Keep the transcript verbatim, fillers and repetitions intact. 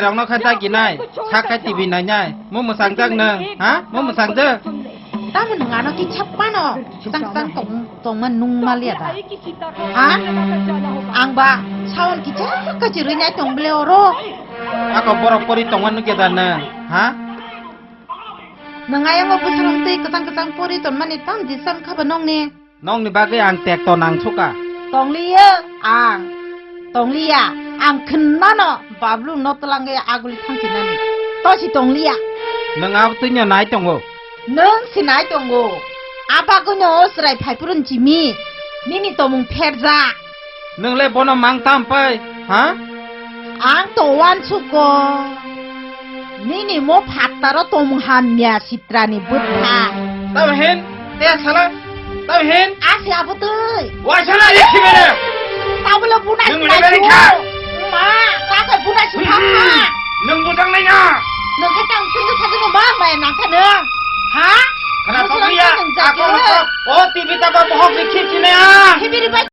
Rokno khai ta kinai, sak khai T V nainai, mo mwsangjak nwng, ha? Mo mwsangjak? Tamo nwng ano kisa phano, kwchang kwchang tong, tongma nung maliya da? Ha? Ang ba sawan kisa kachi rwinai tong bele oro. Ako borok pori tongma nukya da nwng, ha? Nwng ayang o bwswrwng twi kwchang kwchang pori tonmani tam jisam kha ba nokni. Nokni bagwi ang tekto nang sukha. Tongliya ang. Tongliya ang khwnmano Bablu no twlangwi aguli thangsinani. Tosi tongliya. Nwng abo twino nai tongo. Nwng sinai tongo. Abagwino o chwrai phaiphuru chimi. Nini tomung pherjak. Nwng le bono mang tam pai, ha? Ang to uansukgo. Nini mo phattaro tomung hamya sitrani bwtha. Tamo hin, te sala, tamo hin. Asi abo twi. Waisala ye khibere. Tabole buna. Nwng sinai le beri kha. Ma, ta khe buna si kha. Nwng bujang nai na. Nwng khe tang sini sa sini ma ma nang khe nwng. Ha? Kana to ya. Ako ko. O T V ta ba bohok ni khip sini a. Khibiri bai.